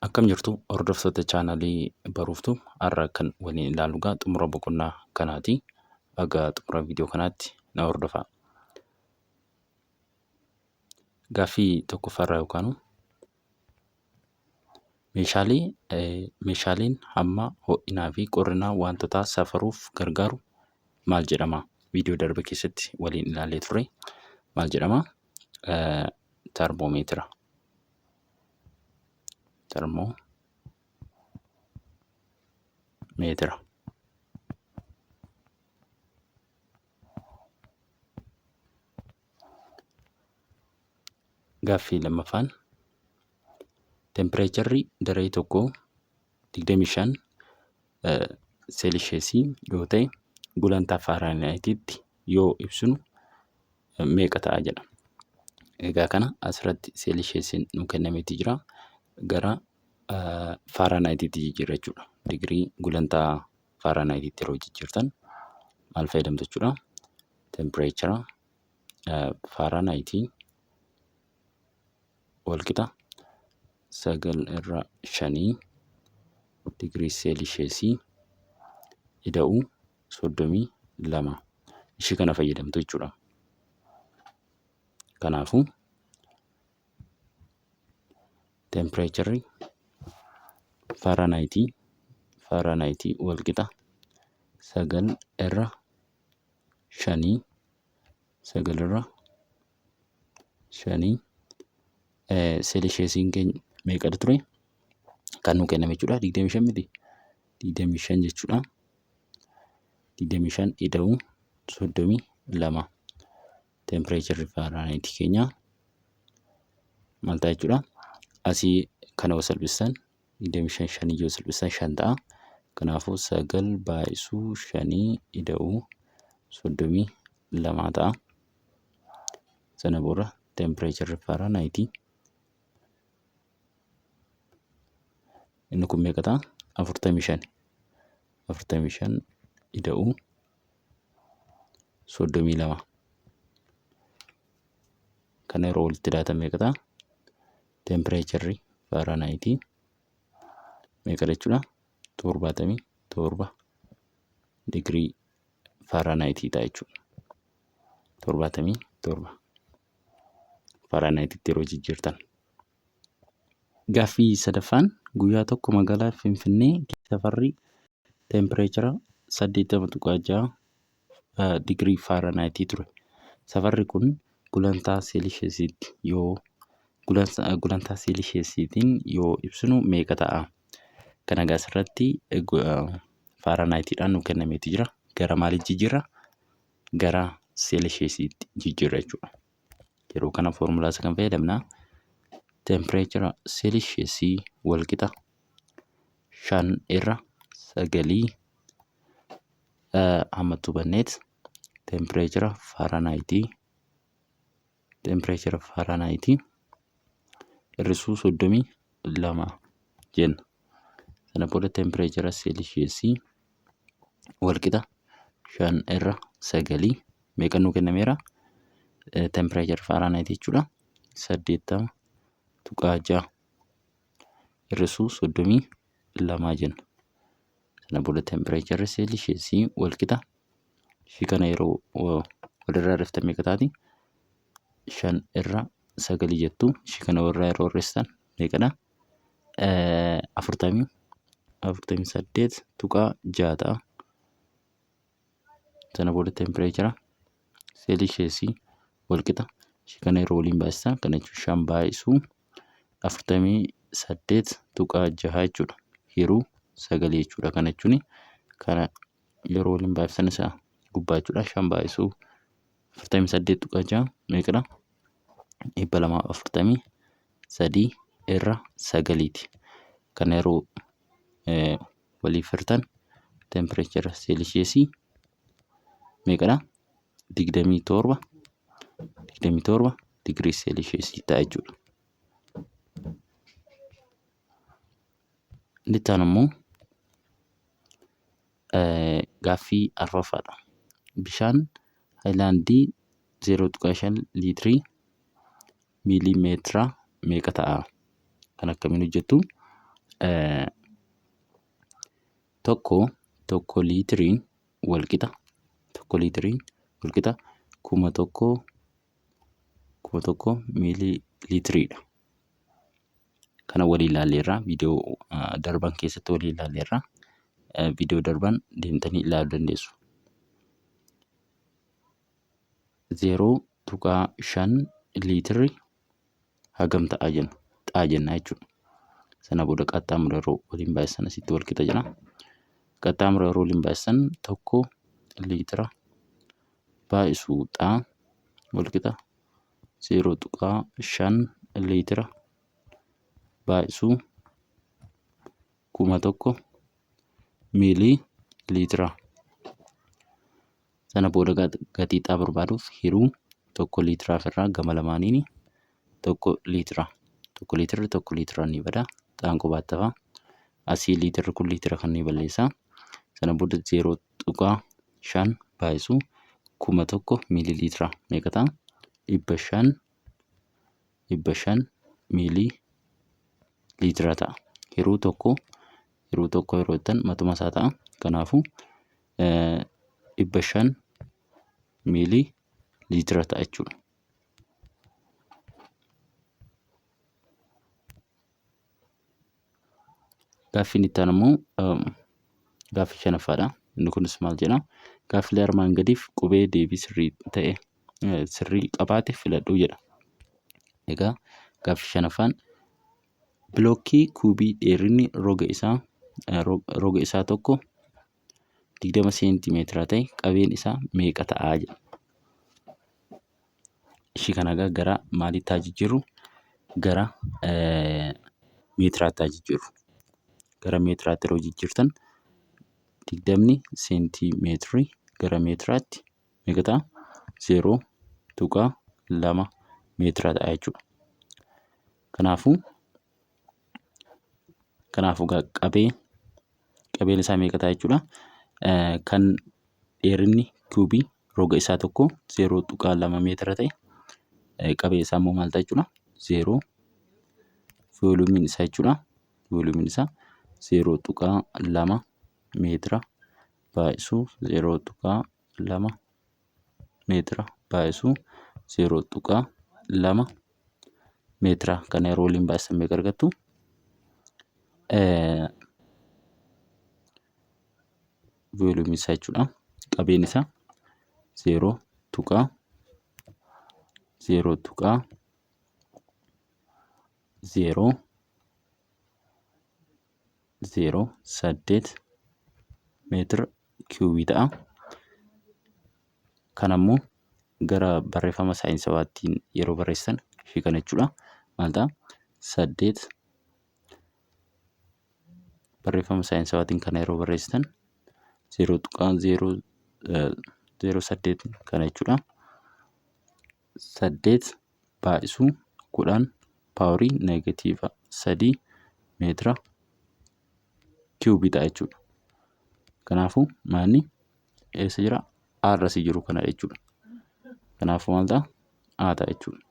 Akkam jirtu hordoftoota chaanaalii Baruuftuu, har'a kan waliin ilaallu egaa xumura boqonnaa kanaati. Haga xumura viidiyoo kanaatti na hordofaa. Gaaffii tokkoffaarraa yookaan meeshaalee meeshaaleen hamma ho'inaa fi qorrinaa wantoota safaruuf gargaaru maal jedhama? Viidiyoo darbe keessatti waliin ilaallee turre. Maal jedhama? Termoomeetira. Termoomeetira. Gaaffii lammaffaan tempireecharri daree tokkoo 25 seelisheesii yoo ta'e gulantaa faaraanaayitiitti yoo ibsinu meeqa ta'a jedha. Egaa kana asirratti seelisheesiin nu kennameeti jira. Gara faaraanaayitiitti jijjiirra jechuudha. Digirii gulantaa faaraanaayitiitti yeroo jijjiirtan maal fayyadamtu jechuudha? Tempireechara faaraanaayitii walqixa 9 irra 5 digirii seelisheesii ida'uu 32 ishii kana fayyadamtu jechuudha. Kanaafuu tempireecharri faaraanaayitii walqixa 9 irra 5 9 irra 5 seelisheesiin keenya meeqadha ture? Kan nuu kenname jechuudha. 25 miti. 25 jechuudha. 25 ida'uu 32 tempireecharri faaraanaayitii keenya maal ta'a jechuudha. Asii kana yoo salphistan 25 5 yoo salphistan 5 ta'a. Kanaafuu 9 baay'isuu 5 ida'uu 32 ta'a. Sana booda tempireecharri faaraanaayitii inni kun meeqa ta'a? 45. 45 ida'uu 32. Kana yeroo walitti daatan meeqa ta'a? Tempireecharri faaraanaayitii meeqa jechuudha? 77 digirii faaraanaayitii ta'a jechuudha. 77 faaraanaayitiitti yeroo jijjiirtan. Gaaffii sadaffaan guyyaa tokko magaalaa Finfinnee safarri teempireechara 80.6 digirii faaraanaayitii ture. Safarri kun gulantaa seelisheesiitti yoo gulantaa seelisheesiitiin yoo ibsinu meeqa ta'a? Kana egaa asirratti faaraanaayitiidhaan nu kennameeti jira. Gara maaliitti jijjiirra? Gara seelisheesiitti jijjiirra jechuudha. Yeroo kana foormulaa isa kan fayyadamna. Tempireechara seelisheesii walqixa 5 irra sagalii hammattuu banneet tempireechara faaraanaayitii hir'isuu 32 jenna. Sana booda tempireechara seelisheesii walqixa 5 irra sagalii meeqa nuu kennameera? Tempireechara faaraanaayitii jechuudha. 80.6 hir'isuu 32 jenna. Sana booda tempireecharri seelisheesii walqixa ishii kana yeroo walirraa hir'iftan meeqa taati? 5 irra sagalii jettu. Ishii kana walirraa yeroo hir'istan meeqadha? 48.6 ta'a. Sana booda tempireechara seelisheesii walqixa ishii kana yeroo waliin baay'istan kana jechuun 5 baay'isuu 48.6 jechuudha. Hiruu sagalii jechuudha. Kana jechuun kana yeroo waliin baay'iftan isa gubbaa jechuudha. 5 baay'isuu 48.6 meeqadha? 243 irra sagaliiti. Kana yeroo waliif hirtan tempireechara seelisheesii meeqadha? 27 27 digirii seelisheesii ta'a jechuudha. Inni itti aanu immoo gaaffii arfaffaadha. Bishaan hayilaandii 0.5 liitirii miilii meetira meeqa ta'a? Kan akkamiin hojjettu? Tokko tokko liitiriin walqixa tokko liitiriin walqixa 1000 miilii liitiriidha. Kana walii ilaalleerra, viidiyoo darban keessatti walii ilaalleerra. Viidiyoo darban deemtanii ilaaluu dandeessu. 0.5 liitirri hagam ta'a jenna? Xaa jenna jechuudha. Sana booda qaxxaamura yeroo waliin baay'isan asitti wal qixa jira. Qaxxaamura yeroo waliin baay'isan 1 liitira baay'isuu xaa wal qixa 0.5 liitira baay'isuu 1000 miilii liitira. Sana booda gatii xaa barbaaduuf hiruu 1 liitiraaf irraa gama lamaaniin 1 liitira. 1 liitirri 1 liitira ni bada. Xaan qobaatti hafa. Asii liitirri kun liitira kan ni balleessa. Sana booda 0.5 baay'isuu 1000 miilii liitira meeqa ta'a? 500 500 miilii liitira ta'a. Hiruu 1 hiruu 1 yeroo jettan matuma isaa ta'a. Kanaafuu 500 miilii liitira ta'a jechuudha. Gaaffiin itti aanu immoo gaaffii shanaffaadha. Inni kunis maal jedha? Gaaffilee armaan gadiif qubee deebii sirrii ta'e sirrii qabaate filadhu jedha. Egaa gaaffii shanaffaan bilookkii kuubii dheerinni roga isaa tokko 20 seentimeetira ta'e qabeen isaa meeqa ta'a jedha. Ishii kana egaa gara maaliitti haa jijjiirru? Gara meetiraatti haa jijjiirru. Gara meetiraatti yeroo jijjiirtan 20 seentimeetirii gara meetiraatti meeqa ta'a? 0.2 meetira ta'a jechuudha. Kanaafuu Kanaafuu egaa qabeen isaa meeqa ta'a jechuudha? Kan dheerinni kiubii roga isaa tokko 0.2 meetira ta'e qabeen isaa immoo maal ta'a jechuudha? 0 vooluumiin isaa jechuudha. Vooluumiin isaa 0.2 meetira baay'isuu 0.2 meetira baay'isuu 0.2 meetira kana yeroo waliin baay'isan meeqa argattu? Vooluumii isaa jechuudha. Qabeen isaa 0.0.0 0 8 meetira kiubii ta'a. Kana immoo gara barreeffama saayinsawaattiin yeroo barreessitan ishii kana jechuudha. Maal ta'a? 8 barreeffama saayinsawaatiin kana yeroo barreessitan 0.0 08 kana jechuudha. 8 baay'isuu 10 paaworii neegatiiva 3 meetira kiubii ta'a jechuudha. Kanaafuu maalni eessa jira? A irra si jiru kana jechuudha. Kanaafuu maal ta'a? A ta'a jechuudha.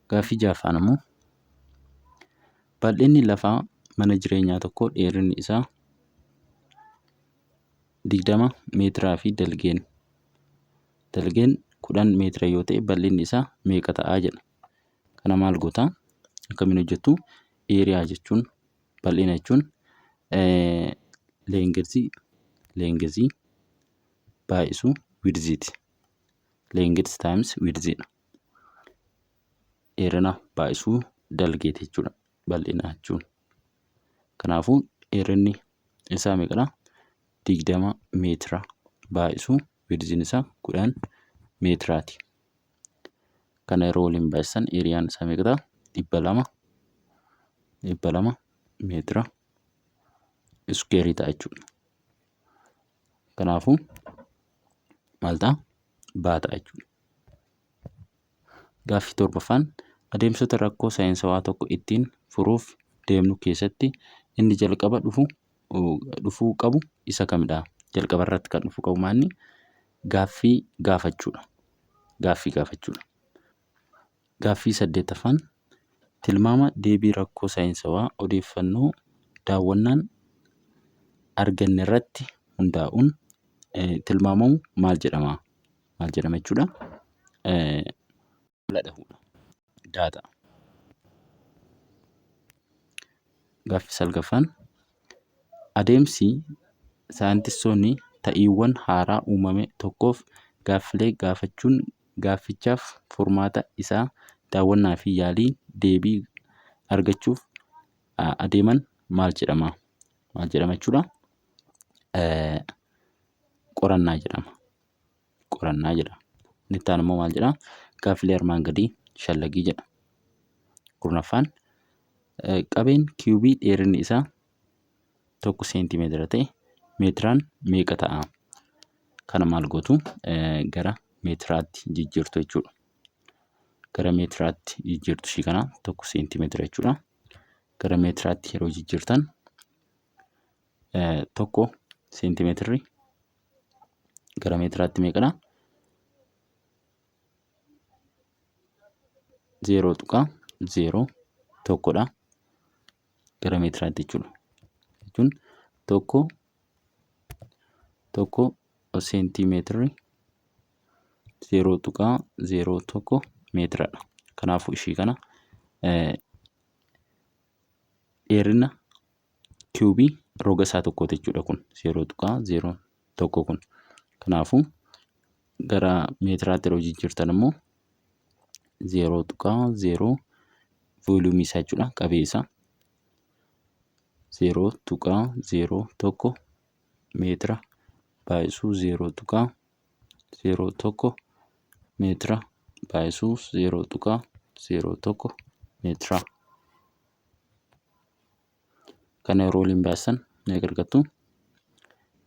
Gaaffii ja'affaan immoo bal'inni lafaa mana jireenyaa tokkoo dheerinni isaa 20 meetiraa fi dalgeen 10 meetira yoo ta'e bal'inni isaa meeqa ta'a jedha. Kana maal goota? Akkamiin hojjettu? Eeriyaa jechuun bal'ina jechuun leengezii baay'isuu widziiti. Length times width dha. Dheerina baay'isuu dalgeeti jechuudha bal'ina jechuun. Kanaafuu dheerinni isaa meeqadha? 20 meetira baay'isuu widziin isaa 10 meetiraati. Kana yeroo waliin baay'isan eeriyaan isaa meeqa ta'a? 200 200 meetira iskuweerii ta'a jechuudha. Kanaafuu maal ta'a? Baa ta'a jechuudha. Gaaffii torbaffaan adeemsota rakkoo saayinsawaa tokko ittiin furuuf deemnu keessatti inni jalqaba dhufuu qabu isa kamidha? Jalqaba irratti kan dhufuu qabu maalni? Gaaffii gaafachuudha. Gaaffii gaafachuudha. Gaaffii saddeettaffaan Tilmaama deebii rakkoo saayinsawaa odeeffannoo daawwannaan argannerratti hundaa'uun tilmaamamu maal jedhama? Maal jedhama jechuudha? Mala dhahuudha. Daataa. Gaaffii salgaffaan adeemsi saayintistoonni ta'iiwwan haaraa uumame tokkoof gaaffilee gaafachuun gaaffichaaf furmaata isaa daawwannaa fi yaalii deebii argachuuf adeeman maal jedhama? Maal jedhama jechuudha? Qorannaa jedhama. Qorannaa jedhama. Inni itti aanu immoo maal jedhaa? Gaaffilee armaan gadii shallagii jedha. Kurnaffaan qabeen kiyuubii dheerinni isaa 1 seentimeetira ta'e meetiraan meeqa ta'a? Kana maal gootu? Gara meetiraatti jijjiirtu jechuudha. Gara meetiraatti jijjiirtu ishii kana 1 seentimeetira jechuudha. Gara meetiraatti yeroo jijjiirtan 1 seentimeetirri gara meetiraatti meeqadha? 0.01 dha. Gara meetiraatti jechuudha. Jechuun tokko seentimeetirri 0.01 meetiradha. Kanaafuu ishii kana dheerina kiyuubii roga isaa tokkooti jechuudha kun 0.01 kun. Kanaafuu gara meetiraatti yeroo jijjiirtan immoo 0.0 vooliyuumii isaa jechuudha qabee isaa 0.01 meetira baay'isuu 0.01 meetira baay'isuu 0.01 meetira. Kana yeroo waliin baay'isan meeqa argattu?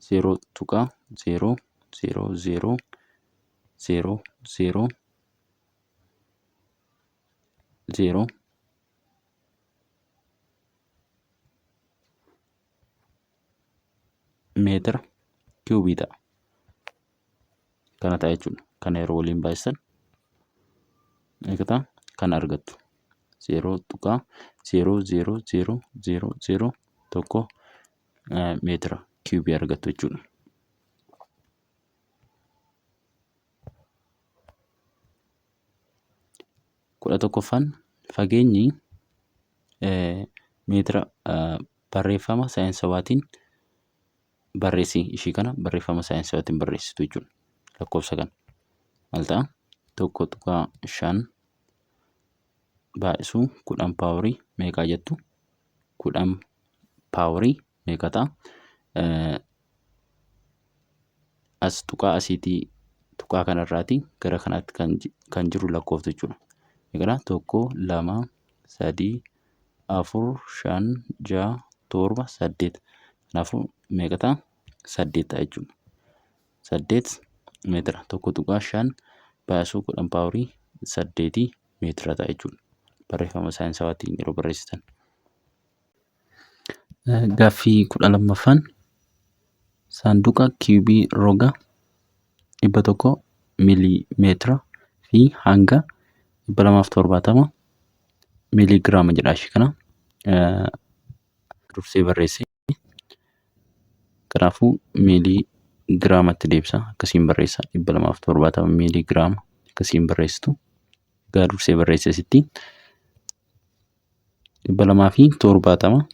0.00000 0 meetira kiubii ta'a. Kana ta'a jechuudha. Kana yeroo waliin baay'isan meeqa ta'a? Kana argattu. 0.0000001 meetira kiubii argattu jechuudha. 11ffaan fageenyi meetira barreeffama saayinsawaatiin barreessi ishii kana barreeffama saayinsawaatiin barreessitu jechuudha. Lakkoofsa kana maal ta'a? 1.5 baay'isuu 10 paaworii meeqaa jettu? 10 paaworii meeqa ta'a? As tuqaa asiitii tuqaa kanarraatii gara kanaatti kan jiru lakkooftu jechuudha. Meeqadha? 1, 2, 3, 4, 5, 6, 7, 8. Kanaafuu meeqa ta'a? 8 ta'a jechuudha. 8 meetira. 1.5 baay'isuu 10 paaworii 8 meetira ta'a jechuudha. Barreeffama saayinsawaatiin yeroo barreessitan. Gaaffii 12ffaan saanduqa kiubii roga 100 miilimeetira fi hanga 270 miiliigiraama jedha ishii kana dursee barreesse. Kanaafuu miiliigiraamatti deebisa akkasiin barreessa 270 miiliigiraama akkasiin barreessitu. Egaa dursee barreesse asitti. 270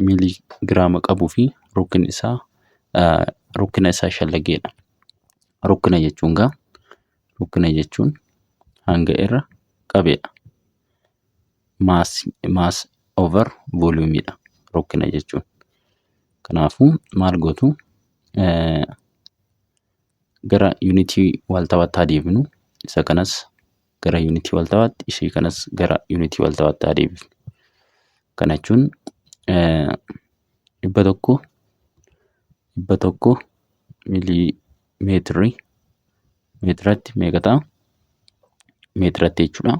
miilii giraama qabuu fi rukkinni isaa rukkina isaa shallageedha. Rukkina jechuun gaa rukkina jechuun hanga irra qabeedha. Maas maas over volume dha rukkina jechuun. Kanaafuu maal gootu gara yuunitii waaltawaatti haa deebinu. Isa kanas gara yuunitii waaltawaatti ishee kanas gara yuunitii waaltawaatti haa deebifnu. Kana jechuun 100 100 miilimeetirii meetiratti meeqa ta'a? Meetiratti jechuudha.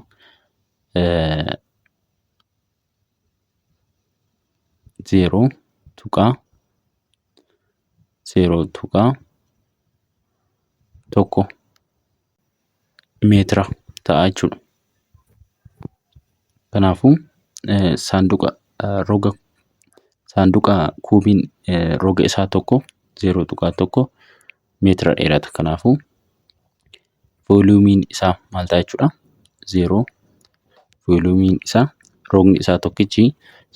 0.0.1 meetira ta'a jechuudha. Kanaafuu saanduqa roga saanduqa kuubiin roga isaa tokko 0.1 meetira dheerata. Kanaafuu vooliyuumiin isaa maal ta'a jechuudha? 0 vooliyuumiin isaa rogni isaa tokkichi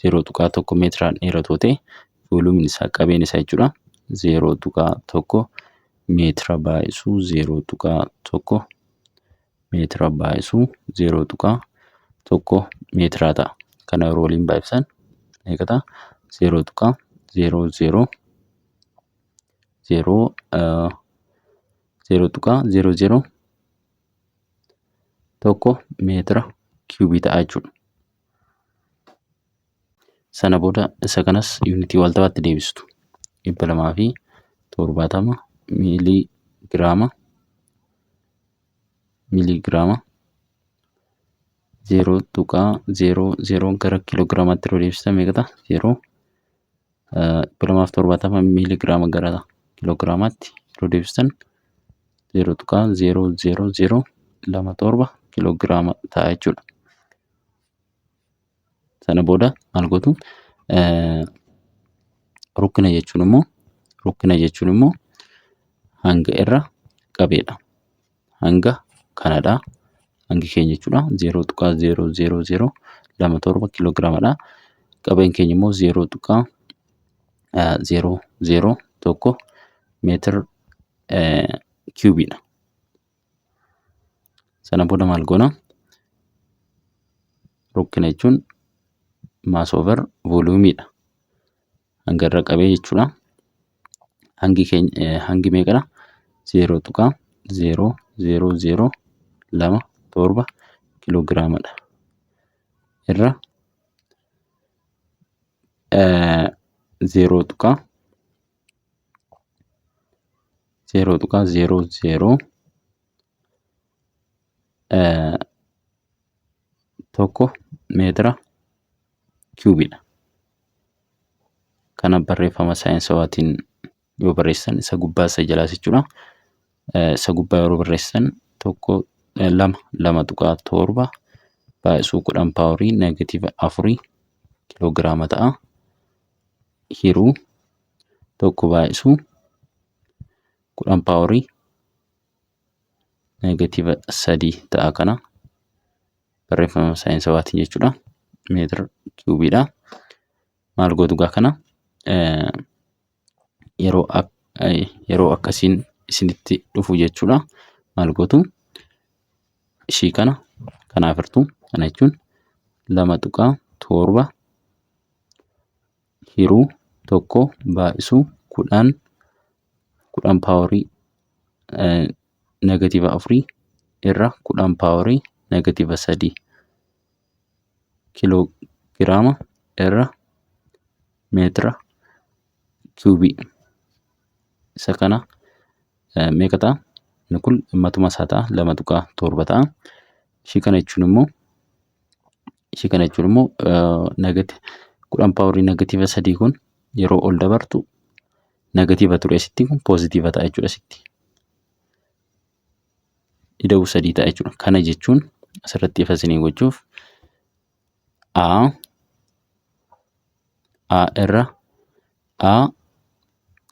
0.1 meetiraan dheeratu yoo ta'e vooliyuumiin isaa qabeen isaa jechuudha 0.1 meetira baay'isuu 0.1 meetira baay'isuu 0.1 meetiraa ta'a. Kana yeroo waliin baay'isan meeqa ta'a? 0.00 0 0.00 1 meetira kiubii ta'a jechuudha. Sana booda isa kanas yuunitii waaltawaatti deebistu. 270 miilii giraama miilii giraama 0.00 gara kiiloo giraamaatti yeroo deebistan meeqa ta'a? 0 270 miilii giraama gara kiiloo giraamaatti yeroo deebistan 0.00027 kiiloo giraama ta'a jechuudha. Sana booda maal gootu? Rukkina jechuun immoo rukkina jechuun immoo hanga irra qabeedha. Hanga kanadha. Hangi keenya jechuudha. 0.00027 kiilogiraamadha. Qabeen keenya immoo 0.001 meetir kiubiidha. Sana booda maal goona? Rukkina jechuun mass over volume dha. Hanga irra qabee jechuudha. Hangi keenya hangi meeqadha? 0.00027 kiloogiraamadha. Irra 0.0.00 1 meetira kiubiidha. Kana barreeffama saayinsawaatiin yoo barreessan isa gubbaa isa jalaas jechuudha. Isa gubbaa yeroo barreessan tokko lama 2.7 baay'isuu 10 paaworii negatiiva afurii kiloogiraama ta'a. Hiruu tokko baay'isuu 10 paaworii negatiiva sadii ta'a kana barreeffama saayinsawaatiin jechuudha. Meetira kiubiidha. Maal gootu gaa kana yeroo akkasiin isinitti dhufu jechuudha. Maal gootu ishii kana kanaaf hirtu kana jechuun 2.7 hiruu tokko baay'isuu 10 paaworii negatiiva afurii irra 10 paaworii negatiiva sadii kiiloo giraama irra meetira kiubii isa kana meeqa ta'a? Inni kun matuma isaa ta'a 2.7 ta'a. Ishii kana jechuun immoo ishii kana jechuun immoo 10 paaworii negatiiva sadii kun yeroo ol dabartu negatiiva ture asitti kun poozitiiva ta'a jechuudha asitti. Ida'uu sadii ta'a jechuudha. Kana jechuun asirratti ifa isinii gochuuf A A irra A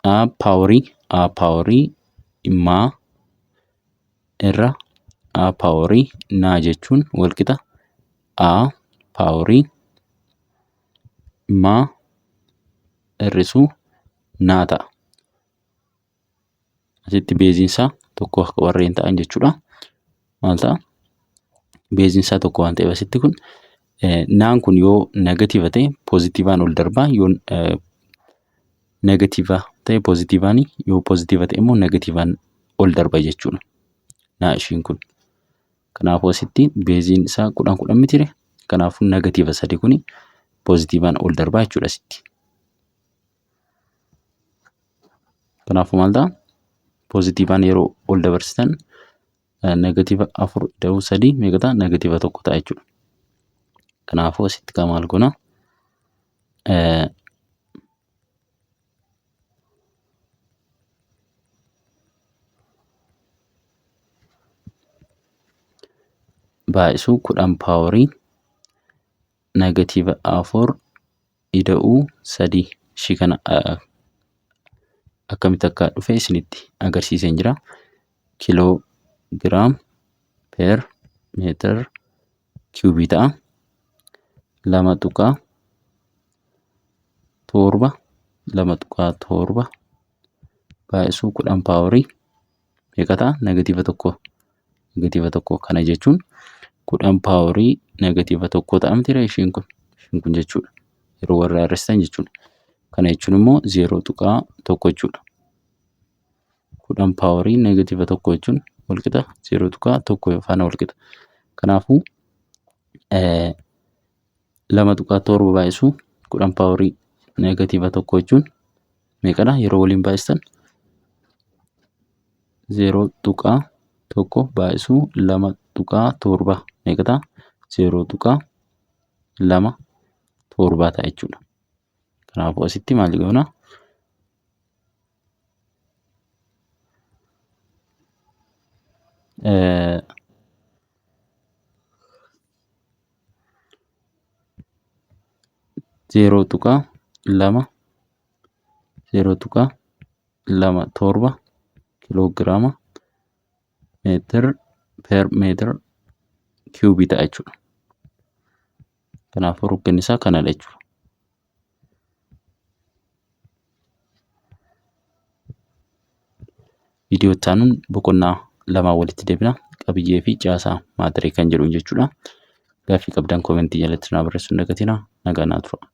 A paaworii A paaworii maa irra A paaworii naa jechuun walqixa A paaworii maa hir'isuu naa ta'a. Asitti beeziin isaa tokko warreen ta'an jechuudha. Maal ta'a? Beeziin isaa tokko waan ta'eef asitti kun naan kun yoo negatiiva ta'e poozitiivaan ol darbaa yoo negatiiva ta'e poozitiivaan yoo poozitiiva ta'e immoo negatiivaan ol darba jechuudha. Naa ishiin kun. Kanaafuu asitti beeziin isaa 10 10 mitire. Kanaafuu negatiiva sadi kuni poozitiivaan ol darbaa jechuudha asitti. Kanaafuu maal ta'a? Poozitiivaan yeroo ol dabarsitan negatiiva afur ida'uu sadii meeqa ta'a? Negatiiva tokko ta'a jechuudha. Kanaafuu asitti kaa maal goona? Baay'isuu 10 paaworii Negatiiva 4 ida'uu 3 ishii kana akkamitti akka dhufe isinitti agarsiiseen jira. Kiiloo giraam per meetir kiubii ta'a. 2.7 2.7 baay'isuu 10 paaworii meeqa ta'a? Negatiiva 1 negatiiva 1 kana jechuun 10 paaworii negatiiva 1 ta'a miti ishiin kun ishiin kun jechuudha. Yeroo warra hir'istan jechuudha. Kana jechuun immoo 0.1 jechuudha. 10 paaworii negatiiva 1 jechuun walqixa 0.1 faana walqixa. Kanaafuu 2.7 baay'isuu 10 paaworii negatiiva 1 jechuun meeqadha? Yeroo waliin baay'istan 0.1 baay'isuu 2.7 meeqa ta'a? 0.27 ta'a jechuudha. Kanaafuu asitti maal goona? 0.2 0.27 kiiloogiraama meetir per meetir kiubii ta'a jechuudha. Kanaafuu rukkinni isaa kanadha jechuudha. Viidiyoo itti aanuun boqonnaa lamaan walitti deebina. Qabiyyee fi caasaa maatirii kan jedhuun jechuudha. Gaaffii qabdan koomentii jalatti naa barreessuu hin dagatinaa. Nagaa naa tura.